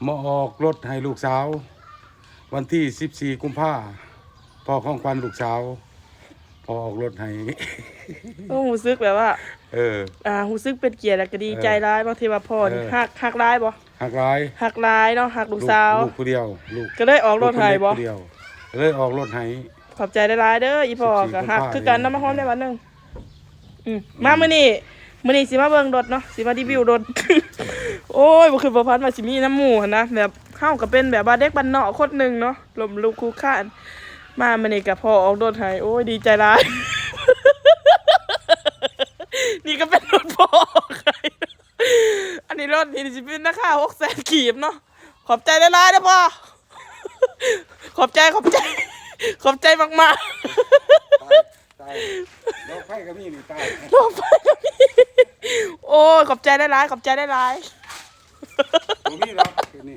ມາອອກລົດໃຫ້ລູກສາວ ວັນທີສິບສີ່ ກຸມພາ ພໍ່ຂອງຂວັນລູກສາວ ພໍ່ອອກລົດໃຫ້. ໂອ້ ຮູ້ສຶກແບບວ່າ ເອີ ອ່າ ຮູ້ສຶກເປັນກຽດ ແລ້ວກໍດີໃຈຫຼາຍເນາະ ເອີ ທີ່ວ່າພໍ່ນີ້ ເອີ ຮັກ ຮັກຫຼາຍບໍ່? ຮັກຫຼາຍ ຮັກຫຼາຍເນາະ ຮັກລູກສາວ ລູກ ລູກຜູ້ດຽວ ລູກ ກໍເລີຍອອກລົດໃຫ້ບໍ່? ລູກຄົນເລັກຜູ້ດຽວ ກໍເລີຍອອກລົດໃຫ້. ຂອບໃຈຫຼາຍໆເດີ ອີ່ພໍ່ກໍຮັກຄືກັນເນາະ ມາຫອມແດ່ບາດໜຶ່ງ. ອືມ ມາມື້ນີ້ ມື້ນີ້ຊິມາເບິ່ງລົດເນາະ ຊິມາຣີວິວລົດ. ໂອ້ຍ ບໍ່ຄິດບໍ່ຝັນວ່າຊິມີນຳໝູ່ຫັ້ນນະ ແບບເຮົາກໍເປັນແບບວ່າເດັກບ້ານນອກຄົນໜຶ່ງເນາະ ລົ້ມລຸກຄຸກຄານ ມາມື້ນີ້ກໍພໍ່ອອກລົດໃຫ້ ໂອ້ຍ ດີໃຈຫຼາຍ. ນີ້ກໍເປັນລົດພໍ່ອອກໃຫ້ ອັນນີ້ລົດນີ້ຊິເປັນລາຄາຫົກແສນກີບເນາະ. ຂອບໃຈຫຼາຍໆເດີພໍ່ ຂອບໃຈ ຂອບໃຈ ຂອບໃຈມາກໆ. ຕາຍ ຕາຍ ດອກໄຟກໍມີນີ້ ຕາຍ ດອກໄຟກໍມີ. ໂອ້ຍ ຂອບໃຈຫຼາຍໆ ຂອບໃຈຫຼາຍໆ. ບໍ່ມີດອກ